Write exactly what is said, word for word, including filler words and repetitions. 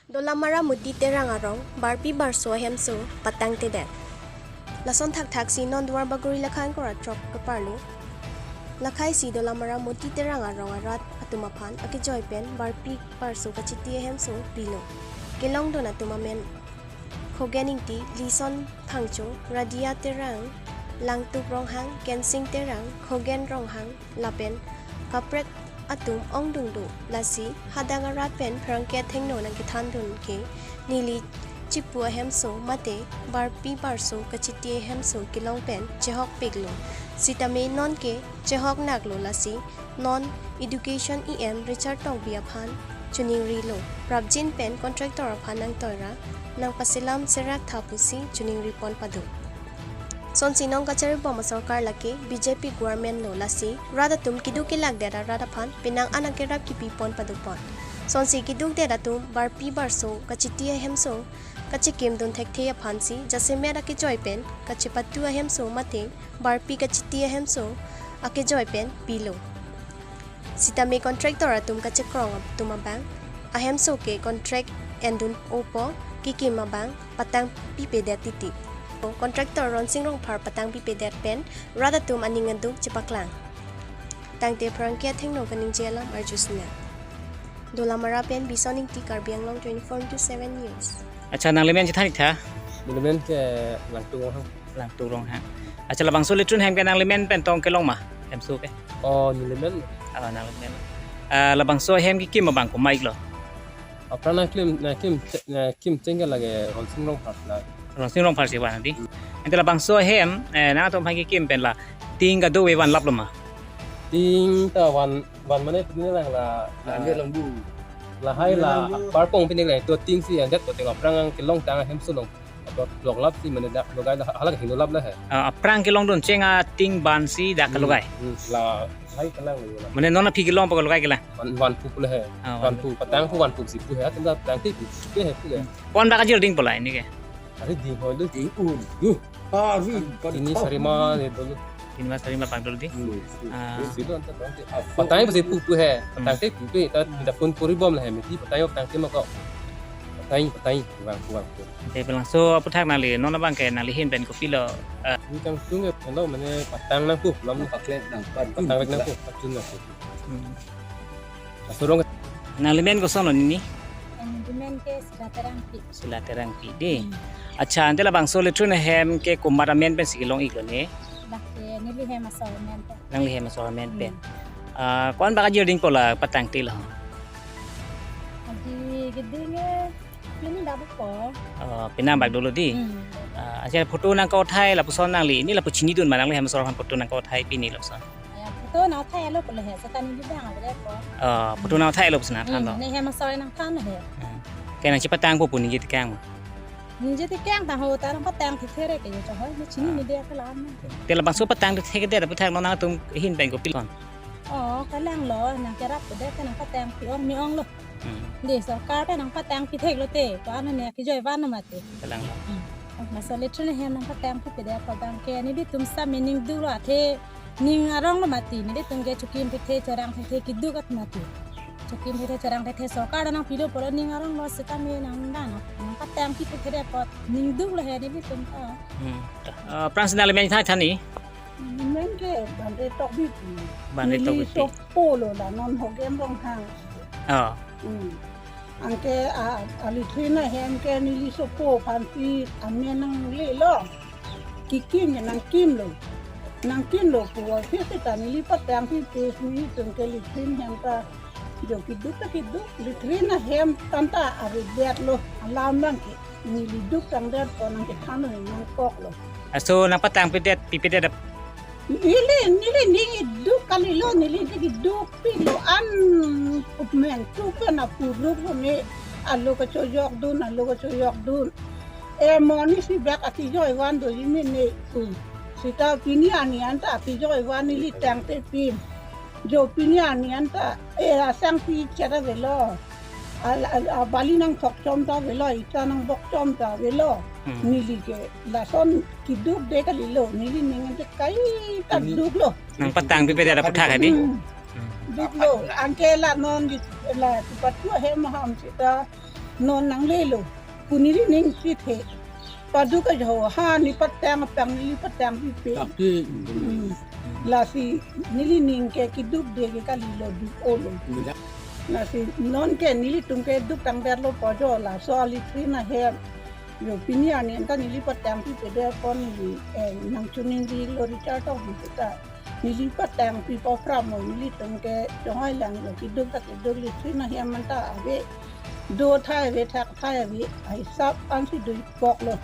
Dolamara Moti Terang arong barpi barso ahemso patangtedet. Lason thakthaksi non Duar Bagori lakhan kora throk keparlo. Lakhaisi Dolamara Moti Terang arong arat atum aphan akejoi pen barpi barso kachiti ahemso pilo. Kelongdun atum amen Khogen Ingti, Lison Phangcho, Radia Terang, Langtup Ronghang, Kensing Terang, Khogen Ronghang, lapen kaprek atum ongdung do. Lasi hadak arat pen pherangke athengno nangkethandun ke neli chipu ahemso mate barpi barso kachiti ahemso kelong pen chehokpiklo. Sitame nonke chehoknaklo, lasi non Education E M Richard Tokbi aphan choningrilo. Prapjin pen contractor aphan nangtoira nangpaselam seraktha pusi choningripon pado. Sonsi nong kacharibom asorkar lake B J P government lo, lasi rat atum keduk kelakdet arat aphan penang an akerap kepipon padopon. Sonsi kedukdet atum barpi barso kachiti ahemso kachekimdun thekthe aphansi jasemet akejoi pen kachepatu ahemso mate barpi kachiti ahemso akejoi pen pilo. Sitame contractor atum kachekrong atum abang ahemso ke contract endun opo, kekim abang patang pipedet titi. Contractor Ronsing Rongphar patang pipedet pen rat atum aning aduk chepaklang. Tangte pherangke athengno kaningje alam arjusinang. Dolamara pen Bison Ingti, Karbi Anglong twenty-four into seven News. Acha, nanglimen chethan iktha? Nelimen ke Langtup Ronghang. Langtup Ronghang. Acha, labangso latrine hem ke nanglimen pen tong kelong ma? Hemso ke? Oh, nelimen. Ah, nanglimen. Ah, labangso hem kekim abang komat lo? Aphrang nangkim, nangkim, nangkimcheng ke lake Ronsing Rongphar la. Ronsing Rongphar si van di. Hmm. Ante labangso hem, eh, nangtum aphan kekim pen la ting kadokave vanlaplo ma? Ting ta van, van mane pini lang la, la, Langdun Langbu. Lahai la, Langdun Langbu. Parpong pini lang, to ting si anjat to ting aphrang kelongtang ahemso along. Ato loklap si mane dak kalogai la, hala ke hinolap la he. Ah, aphrang kelongdun cheng ating ban si dak kalogai. Hmm, hmm, lahai kelang la. Mane non aphi kelong pa kalogai kelang? Van, vanpo la he. Ah, vanpo. Vanpo, patangpo vanpo si pu he, atum ta patangte pu, pu he pu he. Ko-an bak ajir dingpo la pini ke? Ari ding hoi lo. Ding un. Yuh. Ari. Tini sarima ne dolo. Tini ma sarima bak dolo di. Hmm. Ah. Silo anta patangte. Patangpo si pu pu he. Hmm. Patangte pu pu he. Ta, ta phone koribom la he. Mati patang yok tangte ma ko. Patang, patang. Vang, vang. Te pelangso aphuthak nangli non abang ke nangli ahin pen kopilo? Ah. Ni kangtung ke pelo mane patang nangpo. Lam paklek nang pan. Patang vek nangpo. Pachun nangpo. Hmm. Asorong. Nanglimen kosonlo nini? Nelimen ke Sila Terangpi. Sila Terangpi di. Hmm. Acha, ante labangso latrine hem ke komat amen pensi kelong-iklo ne? Dak ke neli hem asor amen pen. Nangli hem asor amen pen. Hmm. Ah, ko-an bak ajir dingpo la patangte lo? Adi geding eh, pini dak bukpo. Oh, penang bak dolo di. Hmm. Ah, acha, photo nangkethai lapuson nangli, neli lapu chinidun ma nangli hem asor aphan photo nangkethai pini lapuson? Ya, photo nangthai alo pulo he, seta neli bang avepo. Oh, photo nangthai alo puson nangthanlo. Hmm, ne hem asor nangthan he. Hmm. Ke nangchepatangpo pu ningje tekang ma? Ningje tekang ta ho, ta nangpatang thekthek ke yo chahoi, ne chini, ah, neli dia kelam. Te labangso patang thekthedet aphuthak non nangtum ahin pen kopilo? Oh, kalanglo, nangkerappedet ta nangpatang pi-ong me-onglo. Hmm. Di sorkar pen nangpatang pitheklo te, ko-an ne kejoi van mati. Kalanglo. Hmm. Oh, laso latrine hem nangpatang pipedet abang ke nelitum seta meaning duklo, athe ning aronglo mati, nelitum ke chokim thekthe, chorang thekthe keduk at mati. Chokim thekthe, chorang thekthe sorkar nangpilo pulo ning aronglo seta me nang dan, nangpatang pipedet apot ning duklo he nelitum ta. Hmm. Ah, aphrangsi nanglimen tha thani? Nelimen ke Banre Tokbi. Banre Tokbi. Neli sopo lo la non Hogen Ronghang. Oh. Hmm. Anke a, a latrine ahem ke neli sopo aphansi amen nanglelo. Kekim ke nangkimlo. Nangkimlo puvoiphit seta neli patang pipe, nelitum ke latrine ahem ta jo keduk ta keduk, latrine ahem tangte avedetlo, alam abang ke neli duk tangdet ko nangkethan nangkoklo. Aso nangpatang pipedet, pipedet ap- Neli, neli ning iduk kalilo, neli ning iduk pilo an upmen tu pen apuruk ne alo kachojokdun, alo kachojokdun. E mo ni si bak akejoi van do ji mene. Hmm. Seta pini arni anta akejoi van neli tangte pin. Jo pini arni anta, e asangpi chera avelo. Al, al, a bali nangthokchom ta avelo, ita nangbokchom ta avelo. Hmm. Neli ke lason keduk de kalilo, neli ning ante kaita duklo. Nangpatang pipedet aphuthak hadi? Hmm. Hmm. Duklo, anke la non di, la chepatu ahem ham seta non nanglelo pu neli ning si the. Paduk ajo ha ne patang apang neli patang pipe. Tapi Hmm. Lasi neli ning ke keduk de ke kalilo duk olo. Lasi non ke nelitum ke duk tang berlo pu ajo laso ali three na hem. Jo pini arni anke neli patang pipe de pon neli, eh, nang chuning di lo Richard tong di ta. Neli patang pi po pram mo nelitum ke chonghai lang lo keduk ta keduk li three na hem anta ave. Do thai ave thak thai ave. Ai sap ansi do kok lo.